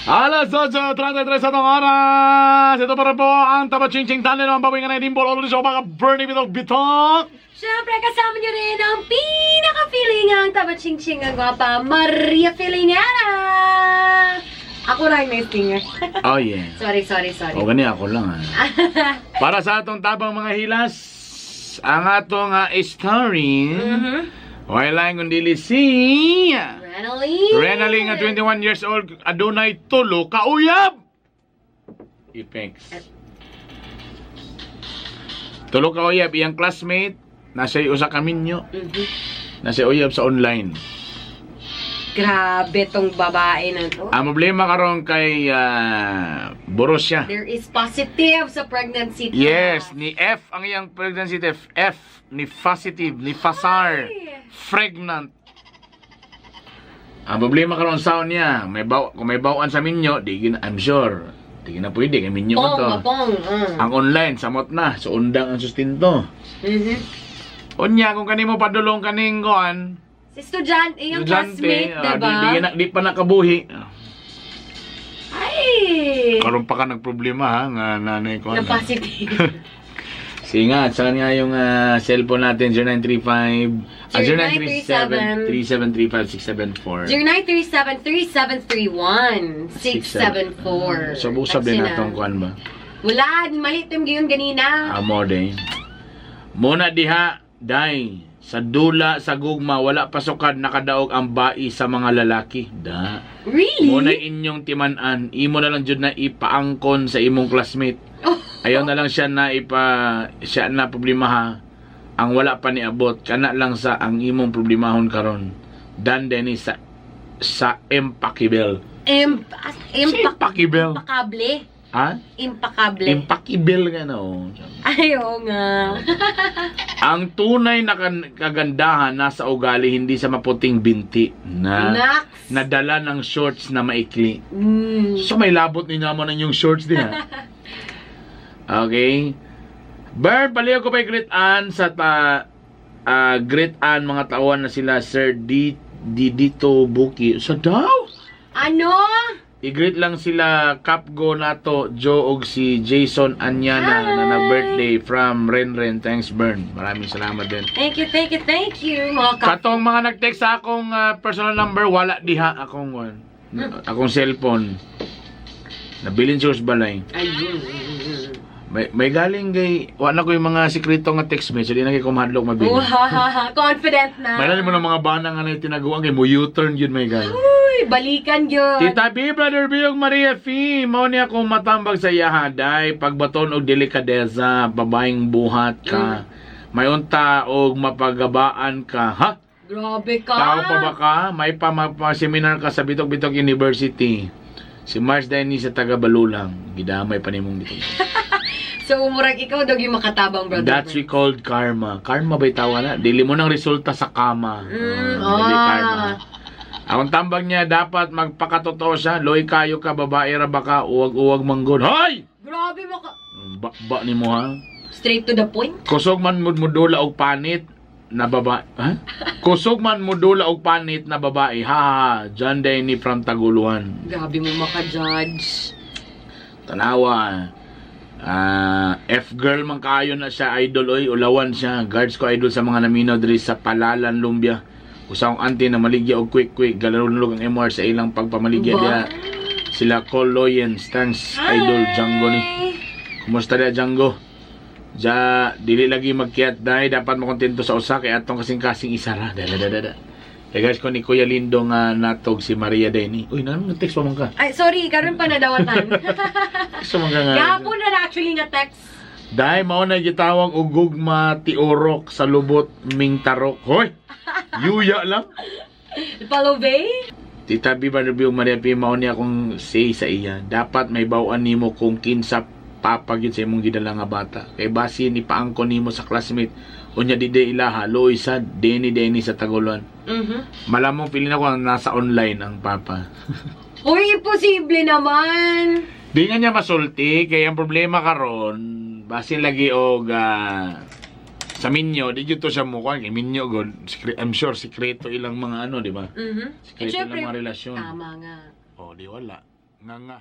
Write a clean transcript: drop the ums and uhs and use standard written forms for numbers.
Alas 8:33 sa atong oras. Ito pa rin po ang Tabachingching Tanlin ng Bawing na Dimbol. All sa umaga, Bernie Bitok Bitok. Siyempre, kasama niyo rin ang pinaka-feelingang tabachingching ang gwapa, Maria Feelingera! Ako lang may stinger. Oh yeah. Sorry, sorry, sorry. O gani ako lang ah. Para sa atong tabang mga hilas, ang atong story, wala lang kundi si Renaline! Renaline nga 21 years old, adunay tulo kauyab. Ipex. Tulo kauyab iyang classmate, nasa usa ka minyo, nasa uyab sa online. Grabe tong babae na to. Ang problema karon kay boros siya. There is positive sa pregnancy test. Yes, ni F ang iyang pregnancy test. F ni positive, ni fasar, Ay! pregnant. Ang problema karon sa niya, may baw kung may bawaan sa minyo, di gina, I'm sure. Di gina pwede kay minyo man Pong, to. mapong. Ang online samot na, so undang ang sustento. Unya kung kanimo padulong kaning kuan, Si estudyante, iyang estudyante, classmate, diba? di pa nakabuhi. Ay! Karon pa ka nagproblema ha nga nanay ko. Na positive. Sige nga, saan nga yung cellphone natin? 0935 0937 3735674. 0937-3731-674. So, busab din natong kuan ba? Wala, mali ito yung gayon ganina. Amo din. Muna diha, day. Sa dula, sa gugma, wala pasukad nakadaog ang bai sa mga lalaki. Da. Really? Muna inyong timan-an, imo na lang jud na ipaangkon sa imong classmate. Oh. Ayaw na lang siya na ipa siya na problema ha. Ang wala pa niabot kana lang sa ang imong problemahon karon. Dan Dennis sa Impakibel. Sa Impakibel. Impakable. Ha? Impakable. Impakibel nga na oh. Ay, oo nga. Ang tunay na kagandahan nasa ugali, hindi sa maputing binti na Nax. nadala ng shorts na maikli. So may labot ni naman ang yung shorts din ha. Okay. Bern, paliw ko pa greet an sa ta greet an mga tauhan na sila Sir D D Dito Buki. Sa daw? Ano? I-greet lang sila Kapgo nato Joe og si Jason Anyana na Hi! nag-birthday from Renren. Thanks, Bern. Maraming salamat din. Thank you, thank you, thank you, mga Katong mga nag-text sa akong personal number, wala diha akong one. Akong cellphone. Nabilin siya sa balay. Ayun. May galing kay wa na ko yung mga sikreto nga text message, di na kay kumahadlok mabili. Uhahaha, confident na. May mo ng mga bana nga na tinaguan kay mo U-turn yun may gal. Uy, balikan yun. Tita B, Brother B, ug Maria F, mao niya akong matambag sa iyaha, day pagbaton og delikadeza, babaeng buhat ka. May unta og mapagabaan ka. Ha? Grabe ka. Tao pa ba ka? May pa seminar ka sa Bitok Bitok University. Si Mars Denny sa taga Balulang. Gidamay pa nimong dito. So, murag ikaw daw yung makatabang, brother. That's we called karma. Karma ba'y tawa na? Dili mo ng resulta sa kama. Dili karma. Ang tambag niya, dapat magpakatotoo siya. Loy kayo ka, babae ra ba ka, uwag-uwag manggod. Hoy! Grabe maka... Ba, ba ni mo ha? Straight to the point? Kusog man mudmudula og panit na babae. Ha? Kusog man mudula og panit na babae. Ha ha ha. John Denny from Taguluan. Grabe mo maka-judge. Tanawa. F-girl man kaayo na siya idol oy, ulawan siya. Guards ko idol sa mga naminaw diri sa Palalan Lumbia. Usa akong auntie na maligya og quick quick galalunlog ang MR sa ilang pagpamaligya Ba? diha. Sila Col Loyens, thanks idol Django ni. Kumusta diha Django? Ja, dili lagi magkiyat dai, dapat makontento sa usa kay atong kasing-kasing isa ra. Da da da da. Hey guys, ko ni Kuya Lindo nga natog si Maria Denny. Uy, nanong text pa man ka? Ay, sorry, karon pa nadawatan. Text pa man ka nga. Gahapon na actually nga text. Dahil mao na gitawag og gugma tiurok sa lubot ming tarok. Hoy! Yuya lang. Palove? Tita B, Brother B, ug Maria P, mao ni akong say sa iya. Dapat may bawaan nimo kung kinsa papag yun sa imong gidala nga bata. Kay basi ni paangkon nimo sa classmate. Unya di di ilaha, luoy sad, deni deni sa Taguluan. Malamong feeling ako ang nasa online ang papa. Uy, imposible naman. Di nga niya masulti kay ang problema karon basin lagi og sa minyo di jud to siya mo kay minyo god I'm sure sikreto ilang mga ano, di ba? Eh, Sikreto syempre, ilang mga relasyon. Tama nga. Oh, di wala. Nga nga.